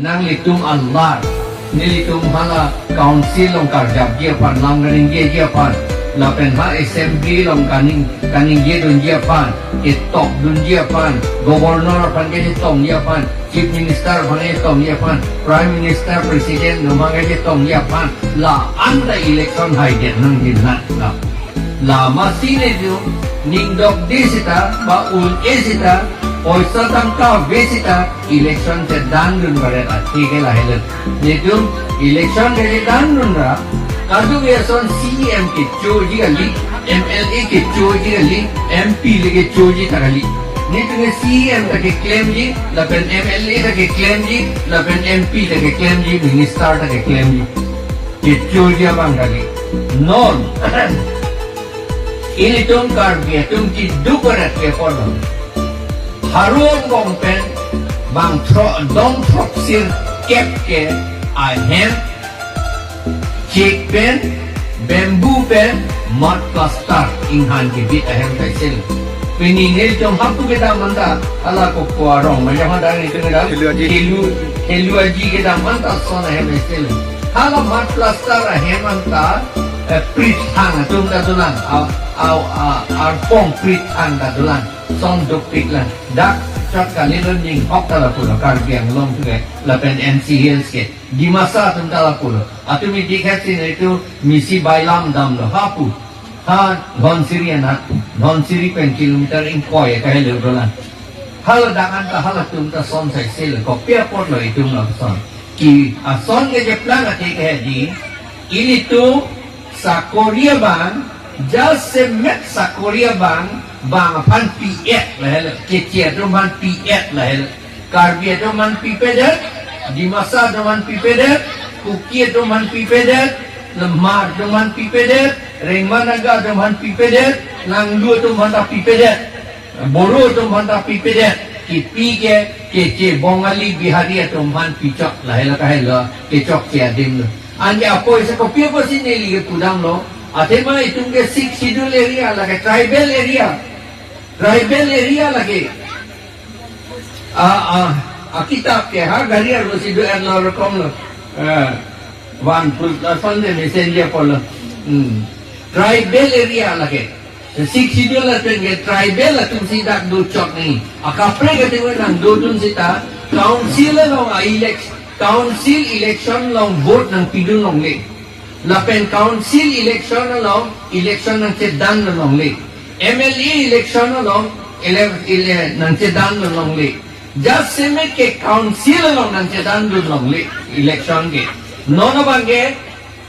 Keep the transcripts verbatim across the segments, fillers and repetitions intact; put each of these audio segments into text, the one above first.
Nanglitum alar, nelitum hala council along karjapji aphan, lam kaningjeji aphan, lapen ha assembly along kaning kaningjedunji aphan, ketokdunji aphan, governor aphan kachetongji aphan, chief minister aphan kachetongji aphan, prime minister, president atum aphan kachetongji aphan, la-an ta election haidet nangji nang. La masi netum ning dokde seta, ba un-e seta, poisa tangka ave seta, election chedandun varet athe ke lahelo. Netum election kachedandun ra, kadokave ason C E M kechoji kali, M L A kechoji kali, M P le kechoji ta kali. Netum ke C E M ta keklemji, lapen M L A ta keklemji, lapen M P ta keklemji, minister ta keklemji. Kechoji abang kali. Non, ilitum Karbi atum keduk varet ke apotlo. Haro angbong pen bang thro-, dong throksirkep ke ahem chik pen, bamboo pen, mud plaster inghan kebit ahem ta isi. Pini nelitum hapu kedam anta, hala ko ko arong, manya hada nelitum kedam, Khelu Aji. Khelu, Khelu Aji kedam anta ason ahem isi. Hala mud plaster ahem anta, eh, prit thang atum ta dolang, a, a, a, arpong prit thang ta dolang, son dopik lang. Dak chot kalilo ning hok ta lapulo Karbi Anglong tu ke, lapen N C Hills ke. Dimasa atum ta lapulo. Atum idik het si netum misi bailam damlo. Hapu. Ha Dhansiri anat. Dhansiri pen kilometer ingkoi kahelo dolang. Hala dak anta halatum ta son sai sel. Kopi apotlo itum lason. Ke ason kecheplang athe ke di. Ilitum sakori abang, jasemet sakori abang, bang aphan pi-et lahelo, Keche atum aphan pi-et lahelo. Karbi atum aphan pipedet, Dimasa atum aphan pipedet, Kuki atum aphan pipedet, Hmar atum aphan pipedet, Rengma Naga atum aphan pipedet, Nangli atum aphan ta pipedet. Boro atum aphan ta pipedet, kipi ke, Keche, Bongali, Bihari atum aphan pichok, lahelo kahelo, kechokche adim lo. Anke apot isi kopi apotsi neli kepudamlo, athema itum ke Sixth Schedule area lake, tribal area, tribal area lake. A, a, akitap ke ha gari arlo si do erlo rokom lo. Eh, one plus one de messenger apotlo. Hmm. Tribal area lake. Sixth Schedule lapen ke tribal atum si dak dochok ni. Akaprek atum nangdodun seta, council along a-elec-, council election along vote nangpidun longle. Lapen council election along election nangchedandun longle. M L A election along ele-, ele-, nangchedandun longle. Jasemet ke council along nangchedandun longle election ke. Non abang ke,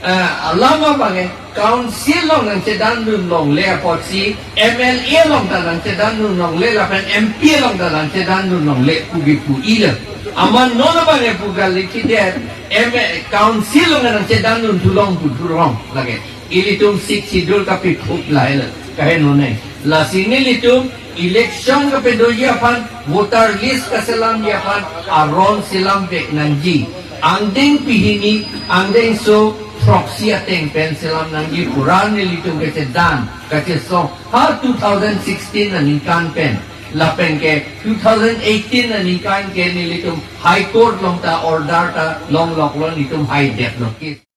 eh, alam abang ke council along nangchedandun longle apotsi M L A along ta nangchedandun longle lapen M P along ta nangchedandun longle pu kipu-ilo. Amat non abang ke pu kali kidet M L A, council along nangchedandun thu long pu thu long lake. Ilitum Sixth Schedule kapiphup lahelo. Kahenone. Lasi nelitum election kapedoji aphan, voter list kaselamji aphan, aron selam vek nangji. Angdeng pehini, angdengso throksi ateng pen selam nangji pu ra nelitum kachedan, kachesong. Ha two thousand sixteen aningkan pen. Lapen ke two thousand eighteen aningkan ke nelitum High Court along ta order ta longloklo, nelitum haidetlo case.